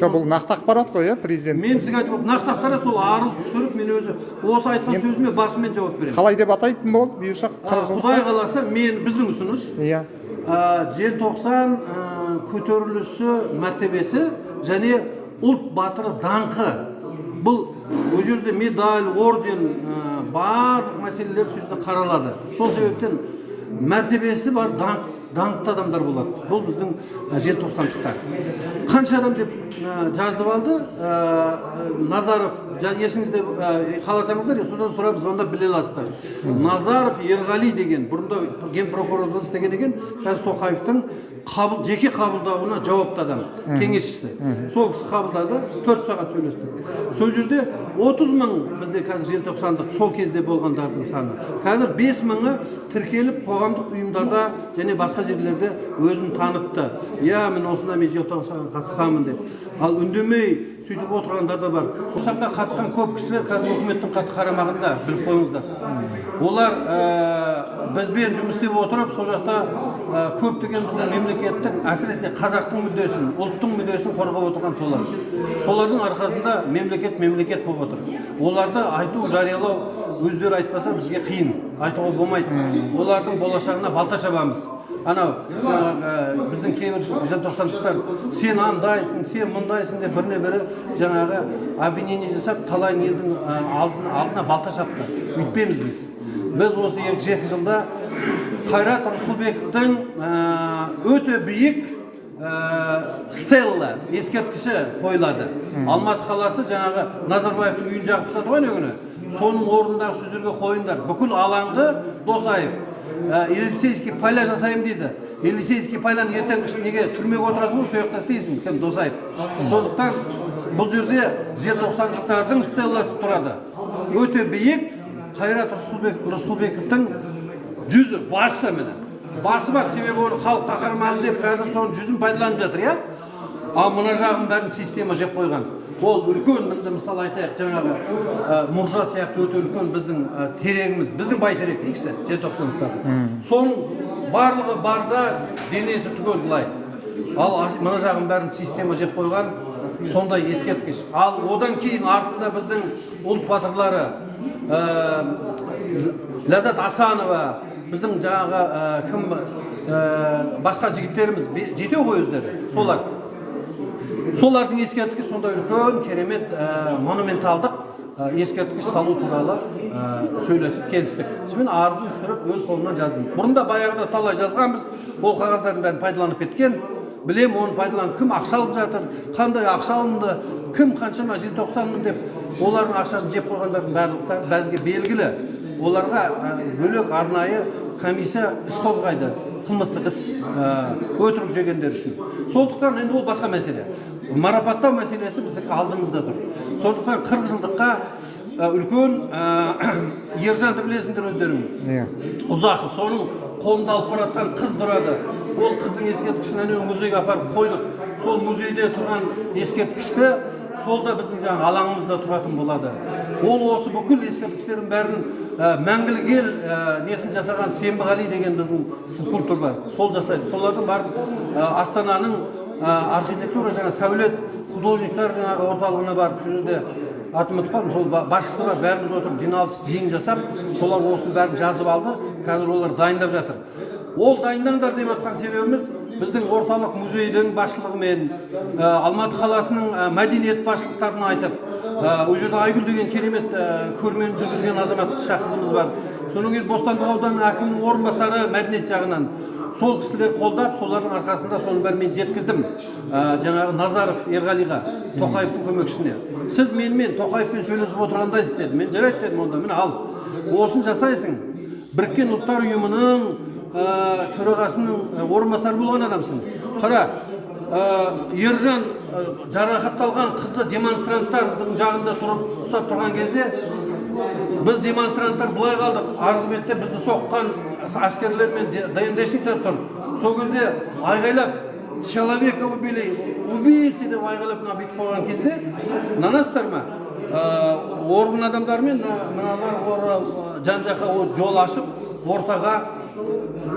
Жоқ, бұл нақты ақпарат қой, иә, президент. Мен сізге айтып отырмын, нақты ақпарат. Сол арыз түсіріп, мен өзі осы айтқан сөзіме басымен жауап беремін. Қалай деп атайтын болды, бұйырса, 40 Құдай жылдыққа? қаласа, мен біздің ұсыныс Желтоқсан көтерілісі мәртебесі және ұлт батыры даңқы. Бұл ол жерде медаль, орден, барлық мәселелер сол жерде қаралады. Сол себептен мәртебесі бар, даңқ, даңқты адамдар болады. Бұл біздің желтоқсандықтар қанша адам деп жазып алды. Назаров, есіңізде, қаласаңыздар, содан сұрап, звондап біле аласыздар. Назаров Ерғали деген бұрында генпрокурорда істеген екен, қазір Тоқаевтың жеке қабылдауына жауапты адам, кеңесшісі. Сол кісі қабылдады, 4 сағат сөйлестік. Сол жерде 30 мың бізде қазір желтоқсандық сол кезде болғандардың саны. Қазір 5 мыңы тіркеліп, қоғамдық ұйымдарда және басқа жерлерде өзін танытты, иә, мен осындай, мен желтоқсанға қатысқанмын деп. Ал үндемей сөйтіп отырғандар да бар. Желтоқсанға қатысқан көп кісілер қазір үкіметтің қатты қарамағында, біліп қойыңыздар. Олар бізбен жұмыс істеп отырып, сол жақта көптеген біздің мемлекеттік, әсіресе қазақтың мүддесін, ұлттың мүддесін қорғап отырған солар. Солардың арқасында мемлекет мемлекет болып отыр. Оларды айту, жариялау, өздері айтпаса, бізге қиын, айтуға болмайды. Олардың болашағына балта шабамыз. Анау жаңағы біздің кейбір желтоқсандықтар сен андайсың, сен мындайсың деп біріне бірі жаңағы обвинение жасап, талай елдің алдына балта шапты. Өйтпейміз біз. Біз осы 2 жылда Қайрат Рысқұлбековтің өте биік стелла ескерткіші қойылады. Алматы қаласы, жаңағы Назарбаевтың үйін жағып тастады ғой ана күні, соның орнындағы сол жерге қойыңдар. Бүкіл алаңды Досаев Елисейский поля жасаймын дейді. Елисейский поляны ертең неге, түрмеге отырасың ғой, сол жақта істейсің, кім, Досаев. Сондықтан бұл жерде желтоқсандықтардың стелласы тұрады, өте биік, Қайрат Рысқұлбековтің жүзі, басы, міне, басы бар. Себебі оны халық қаһарманы деп қазір соның жүзін пайдаланып жатыр, иә. Ал мына жағын бәрін система жеп қойған. Ол үлкен мінде, мысалы, айтайық, жаңағы мұржа сияқты өте үлкен біздің терегіміз, біздің бәйтерек дейікші, желтоқсандықтардың, соның барлығы бар да, денесі түгел былай. Ал мына жағын бәрін система жеп қойған. Сондай ескерткіш. Ал одан кейін артында біздің ұлт батырлары, Ләззат Асанова, біздің жаңағы кім, басқа жігіттеріміз, жетеу ғой өздері, солар, солардың ескерткіші. Сондай үлкен керемет монументалдық ескерткіш салу туралы сөйлесіп келістік. Сонымен арызын түсіріп, өз қолымнан жаздым. Бұрында баяғыда талай жазғанбыз, ол қағаздардың бәрін пайдаланып кеткен, білем. Оны пайдаланып кім ақша алып жатыр, қандай ақша алынды, кім қаншама желтоқсанмын деп олардың ақшасын жеп қойғандардың барлықтары бізге белгілі. Оларға бөлек арнайы комиссия іс қозғайды, қылмыстық іс, өтірік жегендер үшін. Сондықтан енді ол басқа мәселе. Марапаттау мәселесі біздікі алдымызда тұр. Сондықтан 40 жылдыққа үлкен Ержанды білесіңдер өздерің. Иә. Ұзақов, соның қолында алып бара жатқан қыз тұрады. Ол қыздың ескерткішін әнеу музейге апарып қойдық. Сол музейде тұрған ескерткішті, сол да біздің жаңағы алаңымызда тұратын болады. Ол осы бүкіл ескерткіштердің бәрін Мәңгілік ел несін жасаған Сенбіғали деген біздің скульптор бар, сол жасайды. Солардың барып Астананың архитектура жаңа сәулет художниктар жаңағы орталығына барып, сол жерде, атын ұмытып қалдым, сол басшысы бар, бәріміз отырып жиналыс, жиын жасап, солар осының бәрін жазып алды. Қазір олар дайындап жатыр. Ол дайындаңдар деп жатқан себебіміз, біздің орталық музейдің басшылығымен, Алматы қаласының мәдениет басшылықтарына айтып, ол жерде Айгүл деген керемет көрмені жүргізген азаматша қызымыз бар. Содан кейін Бостандық ауданының әкімінің орынбасары мәдениет жағынан, сол кісілер қолдап, солардың арқасында соның бәрін мен жеткіздім жаңағы Назаров Ерғалиға, Тоқаевтың көмекшісіне. Сіз менімен, Тоқаевпен сөйлесіп отырғандайсыз деді. Мен жарайды дедім онда, міне, ал осыны жасайсың, Біріккен Ұлттар Ұйымының төрағасының орынбасары болған адамсың. Қара, Ержан жарақатталған қызды демонстранттардың жағында тұрып ұстап тұрған кезде, біз, демонстранттар, былай қалдық, арғы бетте бізді соққан әскерлер мен ДНДшниктер тұр. Сол кезде айғайлап, «Человека убили, убийцы» деп айғайлап, мына бүйтіп қойған кезде, нанасыздар ма, орган адамдарымен мыналар жан жаққа жол ашып, ортаға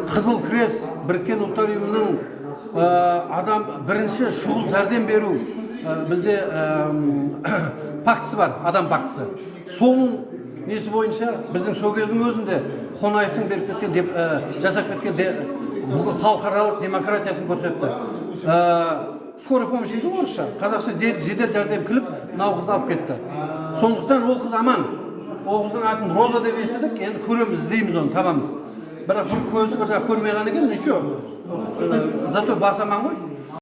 Қызыл Крест, Біріккен Ұлттар Ұйымының адам бірінші шұғыл жәрдем беру Бізде пактісі бар, адам пактісі. Соның несі бойынша біздің сол кездің өзінде Қонаевтың беріп кеткен жасап кеткен бүкіл халықаралық демократиясын көрсетті. Скорый помощь дейді ғой орысша, қазақша жедел жәрдем келіп, мынау қызды алып кетті. Сондықтан ол қыз аман. Ол қыздың атын Роза деп естідік. Енді көреміз, іздейміз, оны табамыз. Бірақ бір көзі бір жақ көрмей қалған екен. Ничего, зато басы аман ғой.